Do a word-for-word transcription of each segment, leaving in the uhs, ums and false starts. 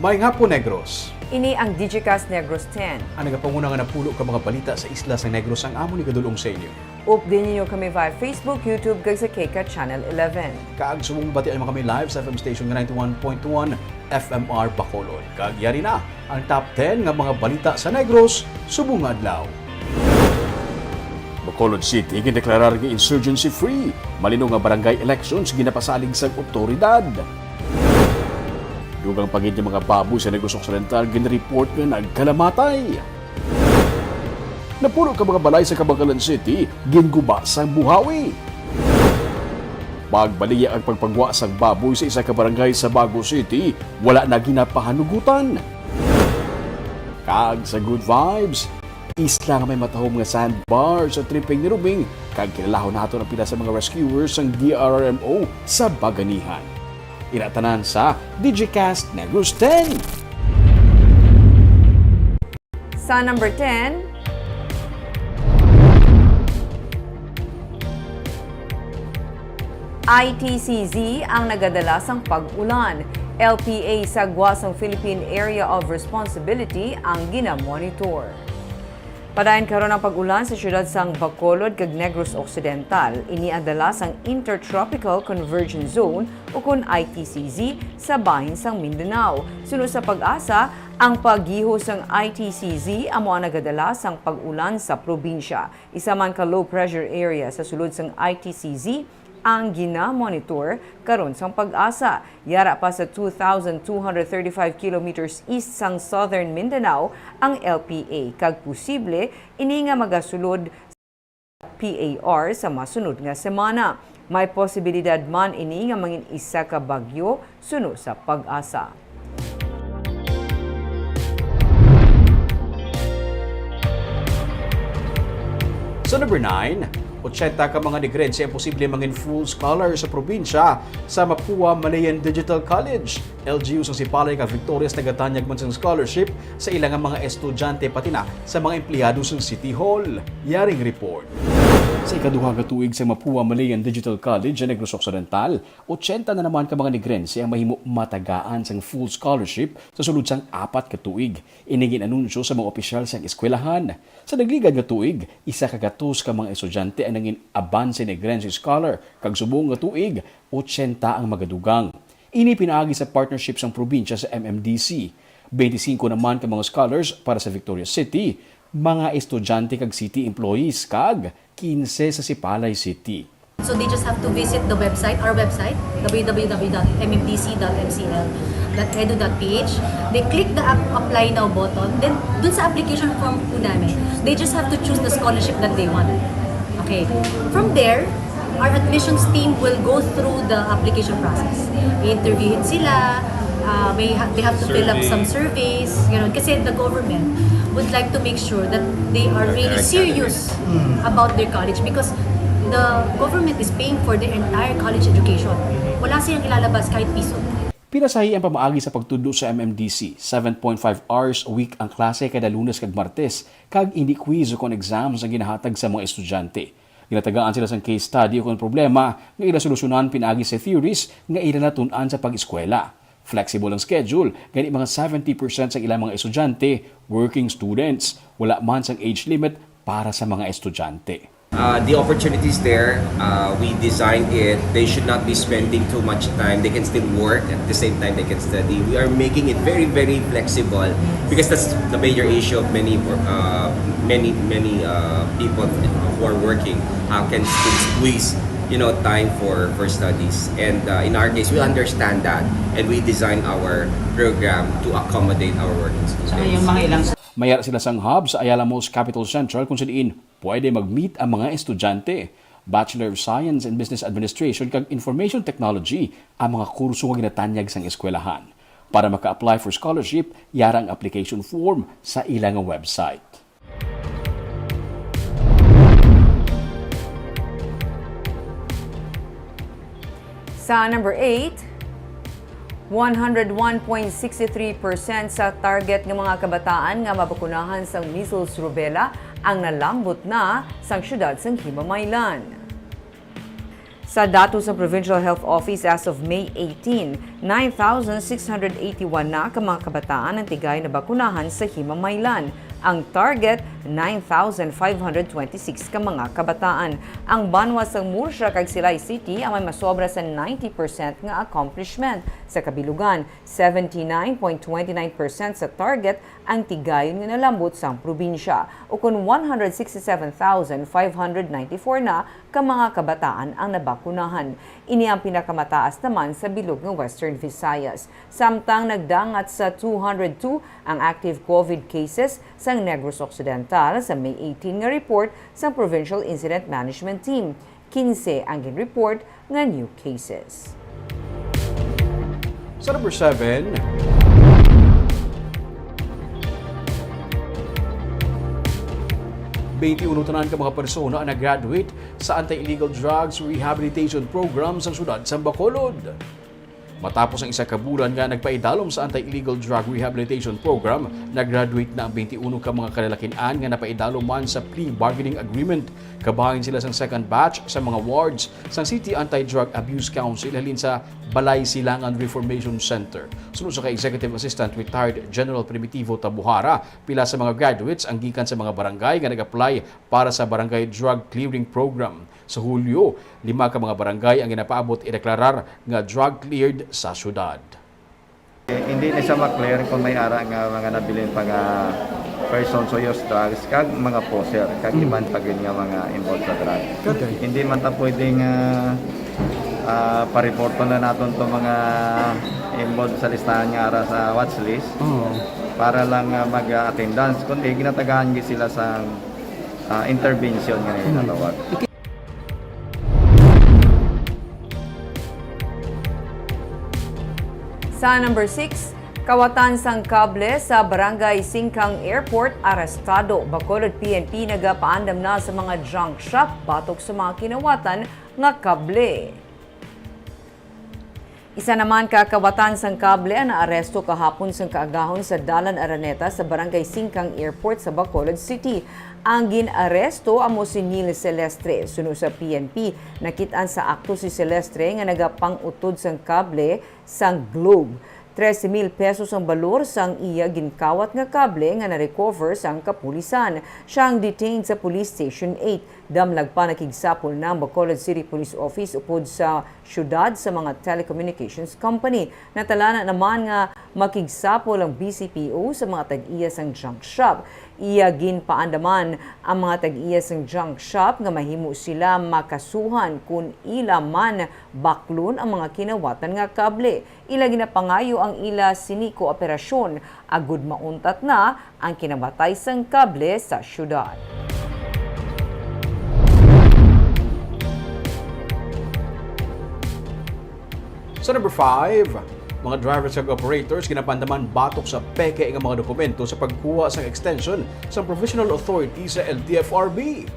Maayong hapon, Negros. Ini ang Digicast Negros ten. Ang nagapanguna nga napulo ka mga balita sa isla sa Negros ang amon igadul-ong sa inyo. Update ninyo kami via Facebook, YouTube, kag sa KCAT Channel eleven. Kag subong mabatian mo kami live sa F M station nga ninety-one point one F M R Bacolod. Kag yari na ang top ten nga mga balita sa Negros subong nga adlaw. Bacolod City gindeklarar nga insurgency-free. Malinaw nga barangay elections ginapasalig sang awtoridad. Dugang pa gid nga mga baboy sa Negros Occidental ginreport nga nagkalamatay. Napulo ka mga balay sa Kabankalan City ginguba sang buhawi. Pagbaliya ang pagpagwa sang baboy sa isa ka barangay sa Bago City, wala na ginapahanugutan. Kag sa Good Vibes, isla nga may matahom nga sandbar sa tripping ni Rubing, kag kilalahon naton ang pila sa mga rescuers sang D R R M O sa Baganihan. Ina tanan sa Digicast Negros ten. Sa number ten, I T C Z ang nagadala sang pag-ulan. L P A sa Guasong Philippine Area of Responsibility ang ginamonitor. Padayon karon ang pag-ulan sa siyudad sang Bacolod kag Negros Occidental. Ini ang dala sang Intertropical Convergence Zone, ukon I T C Z, sa bahin sang Mindanao. Suno sa PAGASA, ang paggiho sang I T C Z amo ang nagadala sang pag-ulan sa probinsya. Isa man ka low pressure area sa sulod sang I T C Z ang ginamonitor karon sang PAGASA. Yara pa sa two thousand two hundred thirty-five kilometers east sang Southern Mindanao ang L P A, kag posible ini nga magasulod P A R sa masunod nga semana. May posibilidad man ini nga mangin isa ka bagyo, suno sa PAGASA. Sa number nine, ochenta ka mga Negrense ang posible mangin full scholar sa probinsya sa Mapua Malayan Digital College. L G U sang Sipalay kag Victorias nagatanyag man sang scholarship sa ila nga mga estudyante, pati na sa mga empleyado sang City Hall. Yaring report. Sa ikaduha nga tuig sa Mapua Malayan Digital College sa Negros Occidental, ochenta na naman ka mga Negrense ang mahimo matagaan sang full scholarship sa sulod sang apat ka tuig. Ini gin-anunsyo sa mga opisyal sang eskwelahan. Sa nagligad nga tuig, isa ka gatos ka mga estudyante ang nangin Abanse Negrense Scholar, kag subong nga tuig, ochenta ang magadugang. Ini pinaagi sa partnership sang probinsya sa M M D C. Bente singko naman ka mga scholars para sa Victorias City, mga estudyante kag city employees, kag kinse sa Sipalay City. So they just have to visit the website, our website, w w w dot m m d c dot m c l dot edu dot p h. They click the ap- apply now button. Then, dun sa application form po namin, they just have to choose the scholarship that they want. Okay. From there, our admissions team will go through the application process. Interviewin sila, uh, may ha- they have to fill up some surveys, you know, kasi the government would like to make sure that they are really serious about their college because the government is paying for their entire college education. Wala silang ilalabas kahit piso. Pinasahi ang pamaagi sa pagtudlo sa M M D C. Seven point five hours a week ang klase kada Lunes kag Martes, kag indi quiz o kon exams ang ginahatag sa mga estudyante. Ginatagaan sila sang case study o kon problema nga ila solusyonan pinaagi sa theories nga ila natun-an sa pag-eskwela. Flexible ang schedule, gani mga seventy percent sang ilang mga estudyante, working students. Wala man sang age limit para sa mga estudyante. Uh, the opportunities there, uh, we designed it. They should not be spending too much time. They can still work at the same time they can study. We are making it very, very flexible because that's the major issue of many, uh, many, many uh, people who are working. How can still squeeze, you know, time for for studies? And uh, in our case, we understand that, and we design our program to accommodate our working students. Saka yung mga ilang Mayar sila sang hub sa Ayala Malls Capital Central, kung sa diin pwede mag-meet ang mga estudyante. Bachelor of Science in Business Administration kag Information Technology ang mga kurso nga ginatanyag sang eskwelahan. Para maka-apply for scholarship, yara ang application form sa ila nga website. Sa number eight, one hundred one point six three percent sa target nga mga kabataan nga mabakunahan sang measles, rubella ang nalambot na sang siyudad sang Himamaylan. Sa datos sa Provincial Health Office, as of May eighteen, nine thousand six hundred eighty-one na ka mga kabataan ang tigay na bakunahan sa Himamaylan. Ang target, nine thousand five hundred twenty-six ka mga kabataan. Ang banwa sang Murcia kag Silay City ang may masobra sa ninety percent nga accomplishment. Sa kabilugan, seventy-nine point twenty-nine percent sa target ang tigayon nga nalambot sang probinsya, ukon one hundred sixty-seven thousand five hundred ninety-four na ka mga kabataan ang nabakunahan. Ini ang pinakamataas naman sa bilog nga Western Visayas. Samtang nagdangat sa two hundred two ang active COVID cases sang Negros Occidental sa May eighteen nga report sang Provincial Incident Management Team. Quince ang gin-report nga new cases. Sa number seven, twenty-one tanan ka mga persona ang nag-graduate sa Anti-Illegal Drugs Rehabilitation Program sa siyudad sa Bacolod. Matapos ang isa ka bulan nga nagpaidalom sa Anti-Illegal Drug Rehabilitation Program, nag-graduate na ang twenty-one ka mga kalalakin-an nga napaidalom man sa plea bargaining agreement. Kabahin sila sang second batch sa mga wards sang City Anti-Drug Abuse Council halin sa Balay Silangan Reformation Center. Suno sa kay Executive Assistant Retired General Primitivo Tabuhara, pila sa mga graduates ang gikan sa mga barangay nga nag-apply para sa Barangay Drug Clearing Program. Sa Hulyo, lima ka mga barangay ang ginapaabot ideklarar nga drug cleared sa syudad. Hindi ni siya ma-clear kung may ara nga mga nabilin pa nga person so use drugs kag mga poser kag Mm. iban pa gyud nga mga involved sa drugs. Okay. Hindi man ta pwedeng, ah, ah, pareporto na naton to mga involved sa listahan nga ara sa watch list Oo. para lang, ah, mag-attendance, kundi ginatagaan gyud sila sa, ah, intervention nga Mm. ginatawag. Sa number six, kawatan sang kable sa Barangay Singkang Airport arestado. Bacolod P N P nagapaandam na sa mga junk shop batok sa mga kinawatan nga kable. Isa naman ka kawatan sang kable ang naaresto kahapon sang kaagahon sa Dalan Araneta sa Barangay Singkang Airport sa Bacolod City. Ang gin-aresto amo si Neil Celestre. Suno sa P N P, nakit-an sa akto si Celestre nga nagapang-utod sang kable sang Globe. Trese mil pesos ang balor sang iya ginkawat nga kable nga na-recover sang kapulisan. Siya ang detained sa Police Station eight. Damlag pa, nakigsapol na ang Bacolod City Police Office upod sa syudad sa mga telecommunications company. Natalana naman nga makigsapol ang B C P O sa mga tag-iya sang junk shop. Iya ginpaandaman ang mga tag-iya sang junk shop nga mahimo sila makasuhan kon ila man baklon ang mga kinawatan nga kable. Ila ginapangayo ang ila sini kooperasyon agud mauntat na ang kinamatay sang kable sa syudad. Sa number five, mga drivers kag operators ginapandaman batok sa peke nga mga dokumento sa pagkuha sang extension sa professional authority sa L T F R B.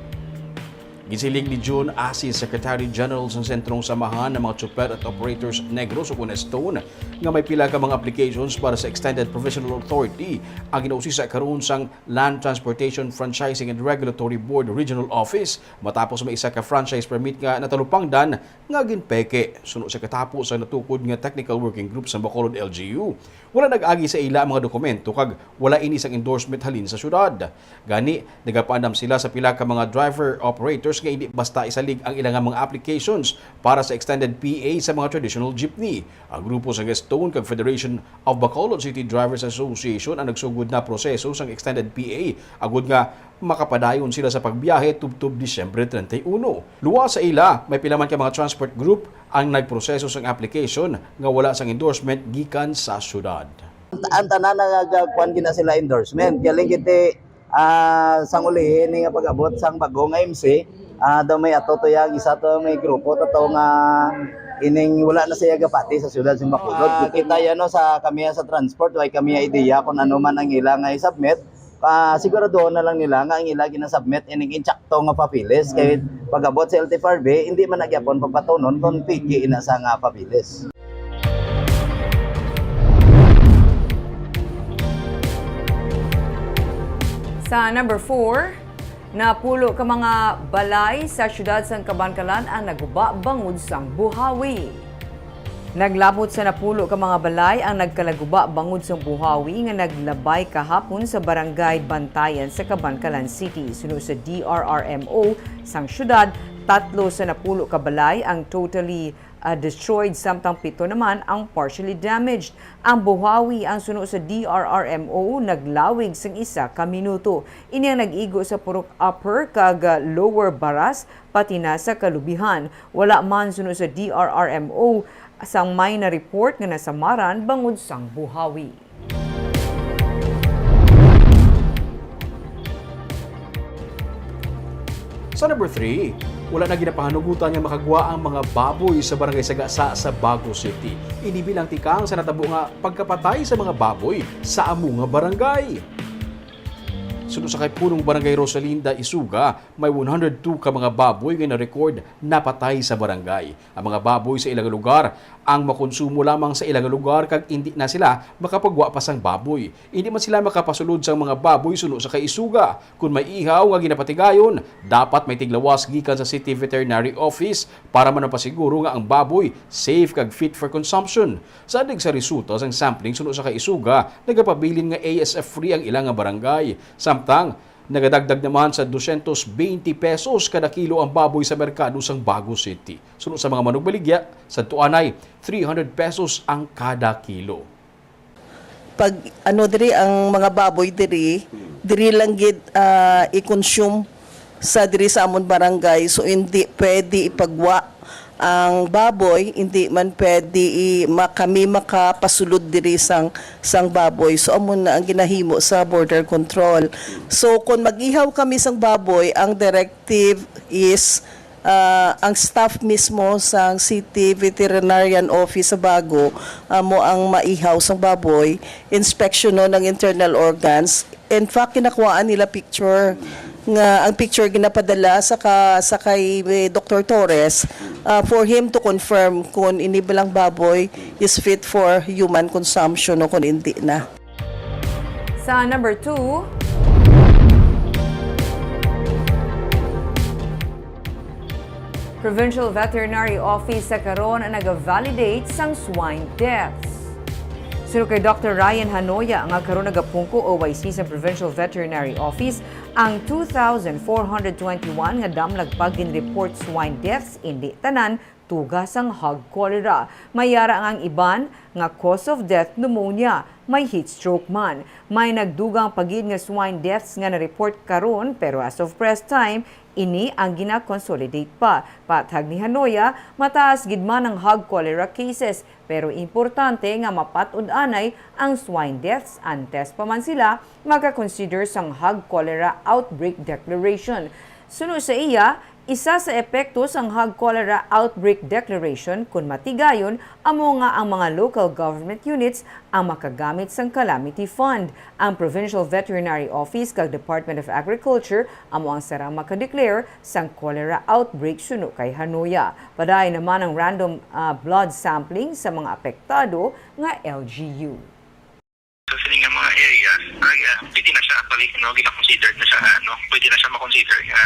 Gisiling ni Jun Asi, Secretary General sa Sentrong Samahan ng mga Tsuper at Operators Negros, ug Stone, nga may pila ka mga applications para sa Extended Professional Authority ang ginausisa karon sang Land Transportation Franchising and Regulatory Board Regional Office, matapos may isa ka franchise permit nga natalupangdan nga ginpeke. Suno sa katapo sa natukod nga Technical Working Group sa Bacolod L G U, wala nag-agi sa ila ang mga dokumento kag wala ini sang endorsement halin sa syudad. Gani, nagapaandam sila sa pila ka mga driver operators nga indi basta isalig ang ila nga mga applications para sa extended P A sa mga traditional jeepney. Ang grupo sa Stone kag Federation of Bacolod City Drivers Association ang nagsugod na proseso sang extended P A, agud nga makapadayon sila sa pagbiyahe tubtob Disyembre treinta y uno. Luwas sa ila, may pila man ka mga transport group ang nagproseso sang application nga wala sang endorsement gikan sa syudad. Ang tanan nagakuan gina sila endorsement. Galing kiti, ah, sang ulihi ni nga pag-abot sang bago nga M C, ah, daw may ato to yang isa to may grupo to, to nga ining wala na siya gapati sa syudad sa Bacolod. Ah, kita yan, no, sa kami sa transport, way kami idea kung ano man ang ila nga i-submit. Ah, siguraduhon na lang nila nga ang ila ginasubmit ining insakto nga papeles. Kay pag-abot sa L T F R B, hindi man na gyapon pagpatunon kung piki ina sa nga papeles. Sa number four, Napulo ka mga balay sa siyudad sang Kabankalan ang naguba bangod sang buhawi. Naglabot sa napulo ka mga balay ang nagkalaguba bangod sang buhawi nga naglabay kahapon sa barangay Bantayan sa Kabankalan City. Suno sa D R R M O sang siyudad, tatlo sa napulo ka balay ang totally, ah, destroyed, samtang pito naman ang partially damaged. Ang buhawi ang suno sa D R R M O naglawig sang isa ka minuto. Ini ang nag-igo sa Purok Upper kag, ah, Lower Baras, pati na sa kalubihan. Wala man suno sa D R R M O sang may na-report nga nasamaran bangod sang buhawi. Sa number three, wala na ginapahanugutan nga makagwa ang mga baboy sa Barangay Sagasa sa Bago City. Ini bilang tikang sa natabo nga pagkapatay sa mga baboy sa amo nga barangay. Suno sa kay Punong Barangay Rosalinda Isuga, may one hundred two ka mga baboy nga na-record napatay sa barangay. Ang mga baboy sa ilang lugar ang makonsumo lamang sa ilang lugar kag indi na sila makapagwa pa sang baboy. Indi man sila makapasulod sang mga baboy suno sa kay Isuga. Kon may ihaw nga ginapatigayon, dapat may tiglawas gikan sa City Veterinary Office para man mapasiguro nga ang baboy safe kag fit for consumption. Sa andig sa resulta sang sampling suno sa kay Isuga, nagapabilin nga A S F free ang ila nga barangay. Samtang, nagadagdag naman sa dosyentos bente pesos kada kilo ang baboy sa merkado sang Bago City. Suno sa mga manugbaligya, sadto anay, three hundred pesos ang kada kilo. Pag ano diri ang mga baboy diri, diri lang gid, ah, i-consume sa diri sa amon barangay. So hindi pwede ipagwa ang baboy, hindi man pwede i, ma, kami makapasulod diri sang sang baboy. So amo na ang ginahimo sa border control. So kung mag-ihaw kami sang baboy, ang directive is, ah, ang staff mismo sang City Veterinarian Office sa Bago amo ang maihaw sang baboy, inspeksyonon ang internal organs. In fact, kinakuhaan nila picture nga ang picture ginapadala sa ka, sa kay, eh, Doktor Torres, ah, for him to confirm kung ini bilang baboy is fit for human consumption o kung hindi na. Sa number two, Provincial Veterinary Office sa karon ang nag-validate sang swine deaths. Suno kay Doktor Ryan Hanoya nga karon nagapungko O Y C sa Provincial Veterinary Office, ang two thousand four hundred twenty-one nga damlag pa ginreport swine deaths indi tanan tuga sang hog cholera. May yara nga ang iban nga cause of death pneumonia, may heat stroke man. May nagdugang pa gid nga swine deaths nga na-report karon, pero as of press time, ini ang gina-consolidate pa. Patag ni Hanoya, mataas gid man ang hog cholera cases, pero importante nga mapat-od anay ang swine deaths, antes pa man sila maka-consider sang hog cholera outbreak declaration. Suno sa iya, isa sa epekto sang hog cholera outbreak declaration, kun matigayon, amo nga ang mga local government units ang makagamit sang calamity fund. Ang Provincial Veterinary Office kag Department of Agriculture amo ang sarang maka-declare sang cholera outbreak, suno kay Hanoya. Padayon naman ang random, ah, blood sampling sa mga apektado nga L G U. Sa sini nga mga areas, ah, yeah, pwede na siya actually, no, gina-consider na siya, ano, pwede na siya ma-consider nga,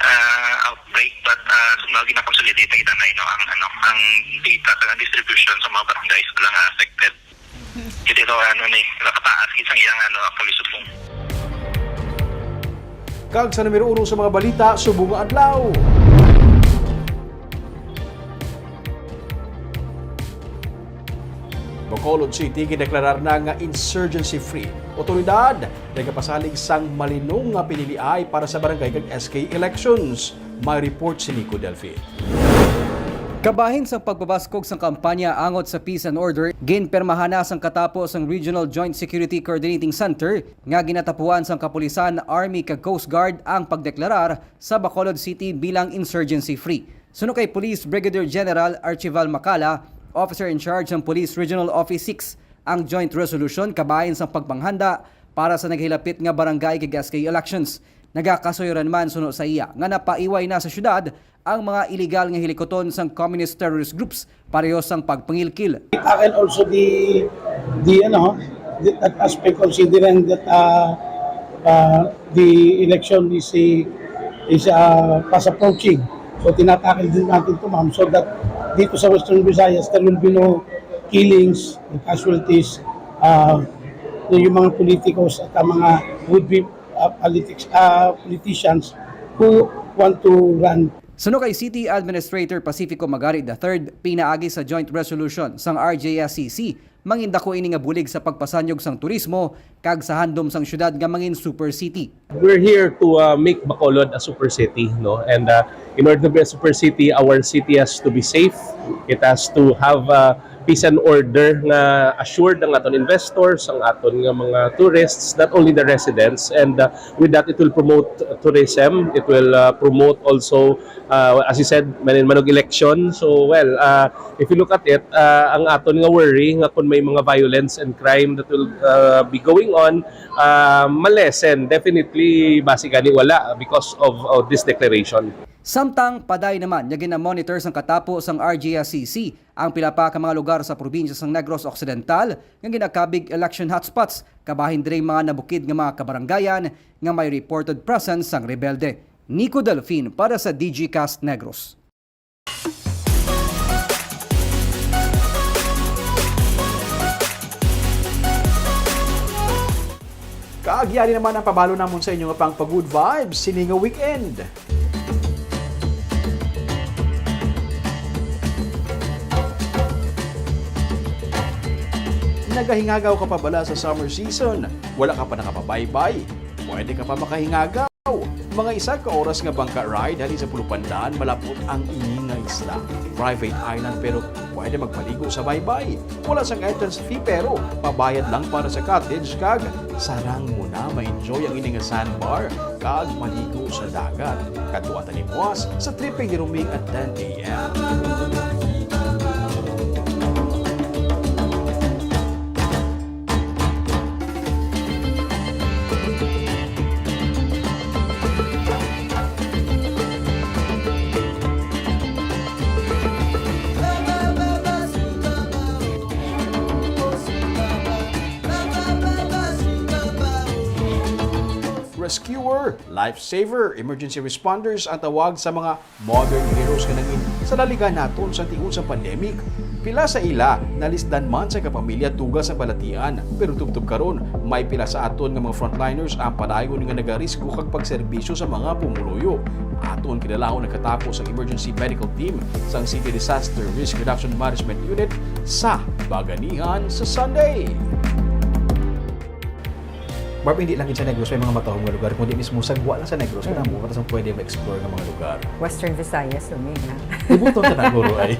ah, outbreak, but, ah, no, gina-consolidate na kita na, no, ang, ano, ang data sa distribution sa mga barangays nga affected. Kasi ito, ano ni, nakataas isang iyang, ano, actually subong. Kag sa numero uno sa mga balita subong nga adlaw. Bacolod City gideklarar na nga insurgency-free. Otoridad nagapasalig sang malinong nga piniliay para sa barangay kag S K elections. May report si Nico Delphi. Kabahin sang pagpabaskog sang kampanya angot sa peace and order, ginpirmahan na sang katapo sang Regional Joint Security Coordinating Center nga ginatapuan sang kapulisan, Army kag Coast Guard ang pagdeklarar sa Bacolod City bilang insurgency-free. Suno kay Police Brigadier General Archival Macala, Officer in Charge sang Police Regional Office six, ang joint resolution kabahin sang pagpanghanda para sa naghilapit nga barangay kag S K elections. Nagakasuyran man suno sa iya nga napaiway na sa syudad ang mga iligal nga hilikuton sang communist terrorist groups pareho sang pagpangilkil. Tackle also the, the, ano, the, that aspect, considering that, uh, Uh, the election is a, is uh, fast approaching. So tinatakil din natin ito, ma'am, so that dito sa Western Visayas, there will be no killings or casualties. Uh, yung mga politikos at ang mga would-be uh, politics, uh, politicians who want to run. Suno kay City Administrator Pacifico Magari the third, pinaagi sa joint resolution sang R J S C C, mangin dako ini nga bulig sa pagpasanyog sang turismo kag sa handom sang syudad nga mangin super city. We're here to uh, make Bacolod a super city, no? And uh, in order to be a super city, our city has to be safe. It has to have uh, peace and order nga assured ang aton investors, ang aton nga mga tourists, not only the residents. And uh, with that, it will promote tourism. It will uh, promote also, uh, as you said, manin manog election. So, well, uh, if you look at it, uh, ang aton nga worry nga kung may mga violence and crime that will uh, be going on, uh, malesen definitely, basi gani wala because of, of this declaration. Samtang paday naman nga gina-monitor sang katapo sang R G S C C ang pila pa ka mga lugar sa probinsya sang Negros Occidental nga ginakabig election hotspots, kabahin diri mga nabukid nga mga kabaranggayan nga may reported presence sang rebelde. Nico Delfin para sa Digicast Negros. Kag yari naman ang pabalo namon sa inyo nga pang pa-good vibes sini nga weekend. Nagahingagaw ka pa bala sa summer season? Wala ka pa nakapabaybay? Pwede ka pa makahingagaw. Mga isa ka oras nga bangka ride halin sa Pulupandan, malapot ang ini nga isla. Private island, pero pwede magpaligo sa baybay. Wala sang entrance fee, pero pabayad lang para sa cottage, kag sarang mo na ma-enjoy ang ini nga sandbar kag maligo sa dagat. Kadtuan ta ni buas sa tripping ni Roming at ten a m. Rescuer, lifesaver, emergency responders ang tawag sa mga modern heroes nga nangin sa daligan naton sa tiun sa pandemic. Pila sa ila nalisdan man sa kapamilya tuga sa balatian, pero tubtob karon may pila sa aton nga mga frontliners ang padayon nga nagarisgo kag pagserbisyo sa mga pumuluyo. Aton kilalaon ang katapo sang emergency medical team sang City Disaster Risk Reduction Management Unit sa Baganihan sa Sunday. Barb, hindi lang gid sa Negros may mga matahom nga lugar, kundi mismo sa gwa lang sa Negros, mm, kadamo pa sang pwede ma-explore nga mga lugar. Western Visayas, Roming, ha? Ibuton ka na, guro, ay.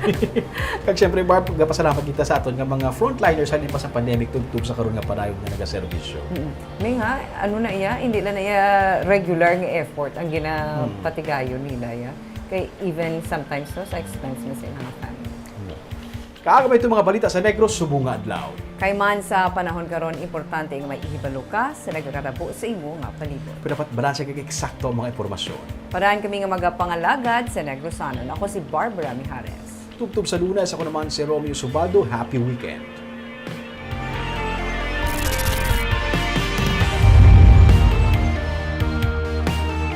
Kag syempre, Barb, gapasalamat kita sa aton nga mga frontliners halin pa sa pandemic, tubtob sa karon nga padayon nga nagaserbisyo. Mm. May nga, ano na iya, hindi lang na iya regular nga effort ang ginapatigayon nila, ya. Kay even sometimes, no, sa expense na sa ilang family. Kag may ito mga balita sa Negros subong nga adlaw. Kay man sa panahon karon, importante nga may ihibalo ka sa nagakatabo sa imo nga palibot. Pero dapat balanse kag eksakto ang mga impormasyon. Paraan kami nga magapangalagad sa Negrosanon. Ako si Barbara Mijares. Tubtob sa Lunes, ako naman si Romeo Subado. Happy weekend.